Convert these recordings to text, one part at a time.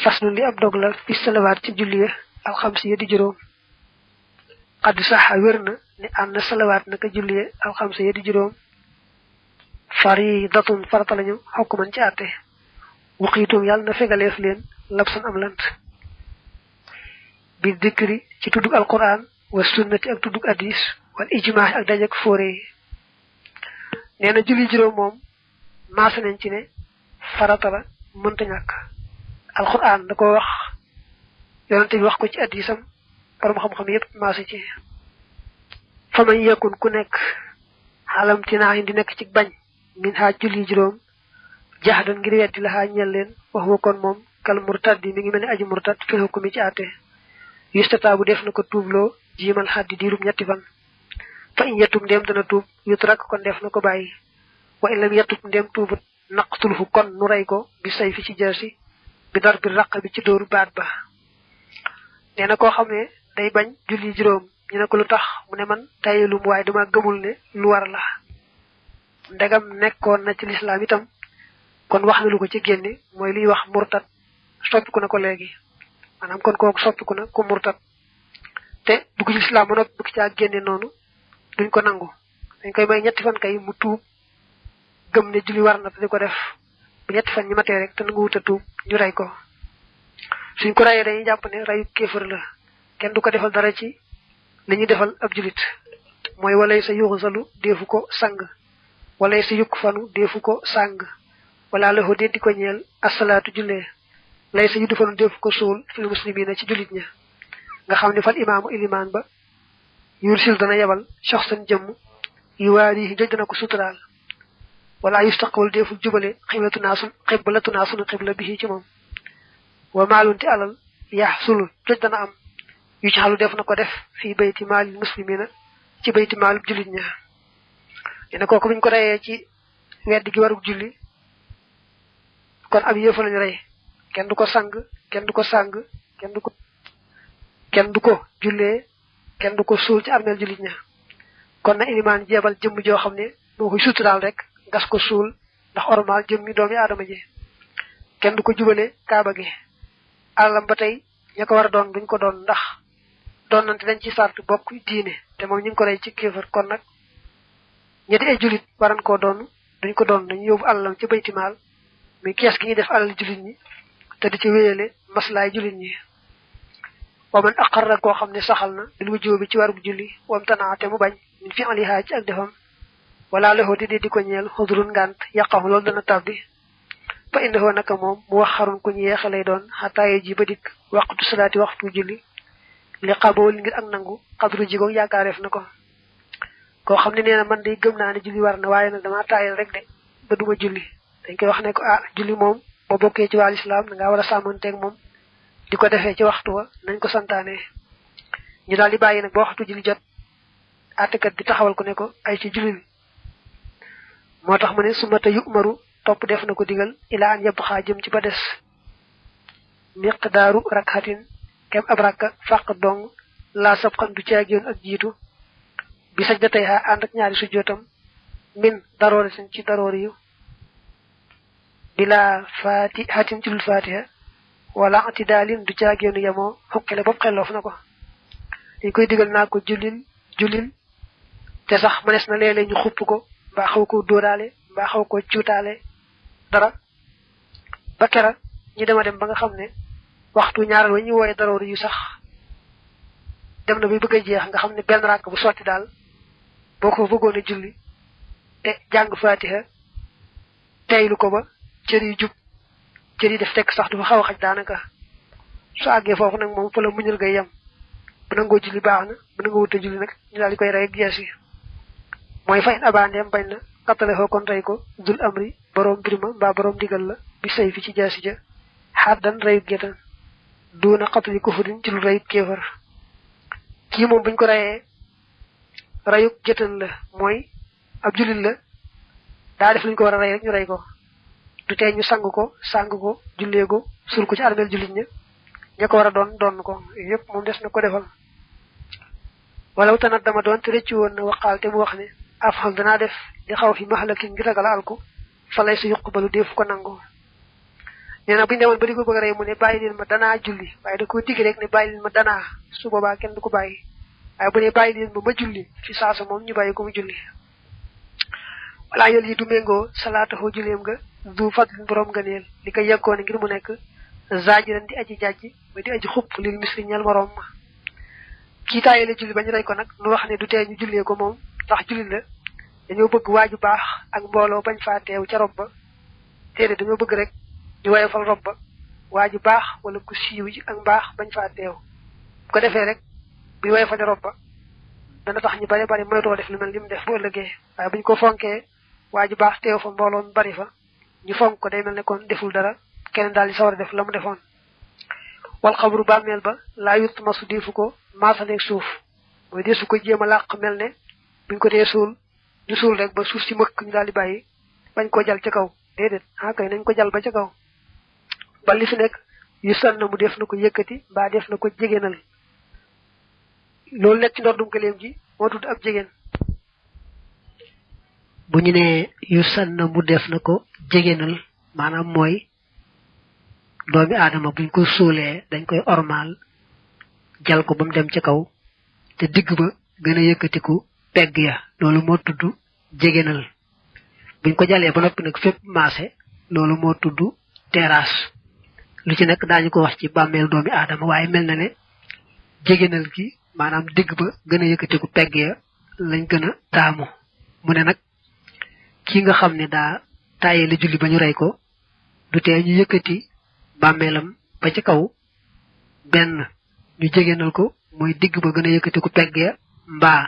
faslu li ab dog la fi salawaat ci julli al khamsi di juroom qad saha werna ni an salawaat naka julli al khamsi di juroom faridatun farata lañu hukuman ci até waqitum yalla na fegaleef leen labsan am lant bi dhikri ci tudduk alquran wa sunnati ak tudduk hadith wal ijma' ak dajak foré neena julli juroom mom mas nañ ci ne farata la mënta ñak alquran da ko wax yonent bi wax ko ci haditham borom xam-xam yépp mas ci faman yakun ku nek halam tina indi nek ci bañ min ha julli juroom jahdan ngir weddi la ha ñel leen wax kon mom kal murtad mi ngi melni aji murtad fi hukumi ci até yustata bu def nako tuublo jimal haddi dirum ñetti fan fa in yatum dem dana tuub yutrak kon def nako bayyi wa illam yatum dem tuubut naqtulhu kon nu ray ko bi sayfi ci jersi bi dar bi raq bi ci dooru baat ba neena ko xamne day bañ julli juroom ñu ne ko lutax mu ne man tayelum way dama gëmul ne lu war la ndegam nekkon na ci l'islam itam kon wax na lu ko ci génné moy li wax murtad soppiku na ko légui manam kon koku soppiku na ko murtad te bu ko l'islam mo nok bu ci génné nonu duñ ko nangu dañ koy may ñetti fan kay mu tuub gëm ne julli war na te diko def bu ñetti fan ñi maté rek te nangu wuta tuub ñu ray ko suñ ko rayé dañuy japp ne rayu kéfër la kenn du ko defal dara ci lañu defal ab julit moy walay sa yuxsalu defu ko sang walay sa yukfanu defu ko sang wala la ho de diko ñeel as-salatu julle lay sa yudu fanu defu ko sul fil muslimina ci julit ña nga xamni fal imam iliman ba yursil dana yabal shakhsan jëm yuwari joj dana ko sutural wala yustaqbal defu jubale qiblatu nasun qibla bihi ci mom wa malunti alal yahsul joj dana am yu ci halu def nako def fi bayti malil muslimina ci bayti malul julit ña ene koku buñ ko rayé ci wedd gi waruk julli kon ab yeuf lañu ray kenn du ko sang kenn du ko julle kenn du ko sul ci armel julit ña kon na iliman jebal jëm jo xamne mo koy sutural rek gas ko sul ndax ormal jëm mi doomi adama ji kenn du ko jubale kaaba gi alam batay ñako wara doon buñ ko doon ndax doon nante dañ ci sart bokk diine te mom ñu ko ray ci kéfer kon nak ñetti ay julit waran ko doon duñ ko doon dañ yobu alam ci baytimal mi kess gi ñi def alal julit ñi te di ci wéyele maslaay julit ñi wa man aqarra ko xamne saxal na bil wujubi ci waru julli wam tanaate mu bañ min fi aliha ci ak defam wala lahu di ko ñeel hudrun ngant yaqahu lol dana tabbi fa indahu naka mom mu waxarun ku ñi yexalay doon hataye ji ba dik waqtu salati waxtu julli li qabol ngir ak nangu qadru ji go yaakaaref nako ko xamne neena man day gëm naa ne julli war na waaye nag dama tayel rek de ba duma julli dañ koy wax ne ko julli mom bo bokké ci wal islam nga wara samonté ak mom diko défé ci waxtu wa nañ ko santané ñu dal di bayyi nak bo waxtu julli jot attekat bi taxawal ko ne ko ay ci julli motax mu ne sumata yu'maru top def nako digal ila an yabxa jëm ci ba dess miqdaru rak'atin kem abraka faq dong la sabqan du ciagion ak jitu bi sajdatay ha and ak ñaari sujjotam min darori sen ci darori yu bila fatihatin ci fatiha wala atidalin du ciagion yamo hokkele bop xelof nako dañ koy digal nako julil te sax manes na lélé ñu xupp ko ba xaw ko doralé ba xaw ko ciutalé dara ba kera ñi dama dem ba nga xamné waxtu ñaaral wa ñu woyé darori yu sax dem na bi bëgg jeex nga xamné ben rak bu soti dal boko bëggone julli te jang fatiha taylu ko ba cëri jup cëri def tek sax du xaw xaj danaka su agge fofu nak mom fa la muñul gay yam bu nango julli baxna bu nango wuta julli nak ñu dal di koy ray ak yeesi moy fay abandem bañ na katale ho kon ray ko dul amri borom birima ba borom digal la bi sey fi ci jaasi ja hadan ray getan duna qatli kufrin ci lu ray kéfar ki mom buñ ko rayé rayuk getan la moy ab julil la da def luñ ko wara ray rek ñu ray ko du té ñu sang ko jullé ko sul ko ci armel julit ña ñako wara doon ko yépp mom dess na ko defal wala utana dama doon te reccu won waxal te mu wax ne afhal dana def li xaw fi mahlakin ngi ragal alko falay su yuqbalu def ko nango neena buñ demoon ba di ko bëgg rey mu ne bàyyi leen ma danaa julli waaye da ko digg rek ne bàyyi leen ma danaa su boobaa kenn du ko bàyyi waaye bu ne bàyyi leen ma julli fi saasa moom ñu bàyyi ko mu julli wala yel yi du méngoo salaatahu julleem nga du fadlin borom nga neel li ko yeggoone ngir mu nekk zaajiran di aji jàjji ba di aji xupp lil misri ñal morom ma kii taayee la julli bañ rey ko nag nu wax ne du tee ñu jullee ko moom ndax julli la dañoo bëgg waaju baax ak mbooloo bañ faa teew ca rob ba téere dañoo bëgg rek ñu woyofal rob ba waaju baax wala ku siiw ji ak mbaax bañ faa teew bu ko defee rek bi woyofal rob ba dana tax ñu bari bari moytoo def lu mel lim def bu ëllëgee waaye buñ ko fonkee waaju baax teew fa mbooloo mu bari fa ñu fonk ko day mel ne kon deful dara keneen daal di sawar a def la mu defoon wal xabru bàmmeel ba laa yut masu deefu ko maasaleeg suuf mooy deesu ko jéem a làq mel ne buñ ko dee suul ñu suul rek ba suuf si mëkk ñu daal di bàyyi bañ ko jal ca kaw déedéet kay nañ ko jal ba ca kaw ba li fi nekk yu sann mu def na ko yëkkati mbaa def na ko jegéenal loolu nekk ci ndordum gëléem gi moo tudd ab jegéen bu ñu ne yu sann mu def na ko jegéenal maanaam mooy doomi aadama buñ ko suulee dañ koy ormaal jal ko ba mu dem ca kaw te digg ba gën a yëkkatiku pegg ya loolu moo tudd jegéenal buñ ko jalee ba noppi nag fépp maase loolu moo tudd terrasse lu ci nekk daañu ko wax ci bàmmeel doomi aadama waaye mel na ne jegéenal gi maanaam digg ba gën a yëkkatiku pegg ya lañ gën a taamu mu ne nag ki nga xam ne daa tàyyee la julli ba ñu rey ko du tee ñu yëkkati bàmmeelam ba ci kaw benn ñu jegéenal ko mooy digg ba gën a yëkkatiku pegg ya mbaa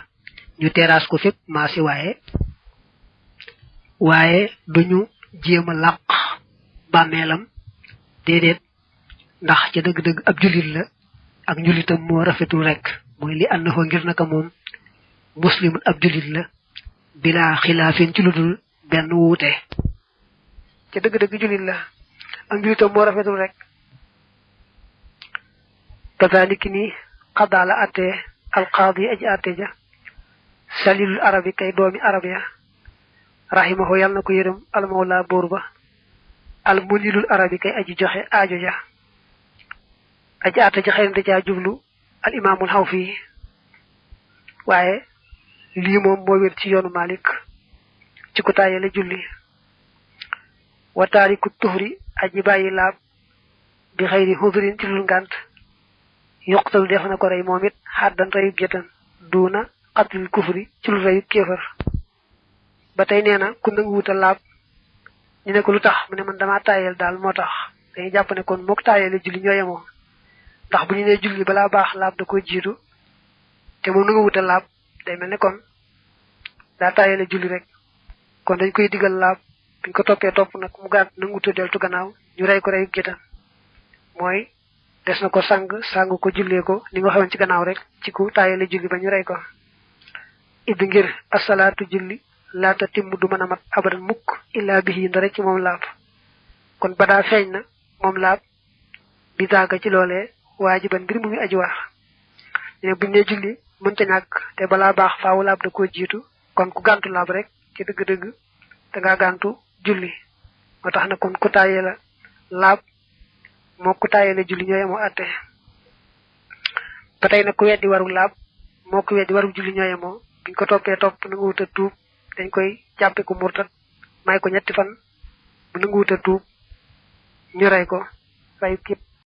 ñu terrasse ko fépp maasi waaye duñu jéem a làq bàmmeelam déedéet ndax ca dëgg-dëgg ab jullit la ak njullitam moo rafetul rek mooy li ànd ko ngir naka moom muslimul ab jullit la bilaa xilaafin ci lu dul benn wuute ca dëgg-dëgg jullit la ak njullitam moo rafetul rek kazaliki ni xadaa la attee alqaadi aji atte ja salilul arabi kay doomi arab ya rahimahu yàlla na ko yërëm almawla buur ba almunilul arabi kay aji joxe aajo ja aji atte ja xëy na da caa jublu al imaamul xawfi waaye lii moom moo wér ci yoonu Malik ci ku taayee la julli wa taariku tuhri aji bàyyi laab bi xëyri hudrin ci lul ngànt yuqtalu def na ko rey moom it xaddan reyub jëtan duuna xatlil kufri ci lu reyub kéefar ba tey nee na ku nangu wuta laab ñu ne ko lu tax mu ne man damaa taayeel daal moo tax dañuy jàpp ne kon mook taayeel julli ñoo yemoo ndax bu ñu nee julli balaa baax laab da ko jiitu te moom nangu wuta laab day mel ne kon daa taayeel julli rek kon dañ koy digal laab buñ ko toppee topp nag mu gàtt nangu wuta deltu gannaaw ñu rey ko reyub jëtan mooy des na ko sang ko jullee ko ni nga xawoon ci gannaaw rek ci ku taayale julli ba ñu rey ko iddi ngir asalaatu julli laata timm du mën a mat abadan mukk illaa bihi ndara ci moom laab kon ba daa feeñ na moom laab bi daaga ci loolee waajiban mbir mu ngi aji war ne buñ ne julli mënta ñàkk te balaa baax faawu laab da koo jiitu kon ku gàntu laab rek ci dëgg-dëgg da ngaa gàntu julli moo tax na kon ku taayee la laab moo ku taayee la julli ñooye moo atte ba tey nag ku weddi waru laab moo ku weddi waru julli ñooye moo biñ ko toppee topp na nga wuta tuub dañ koy jàppe ko murtat may ko ñetti fan bu na nga wuta tuub ñu rey ko rey képp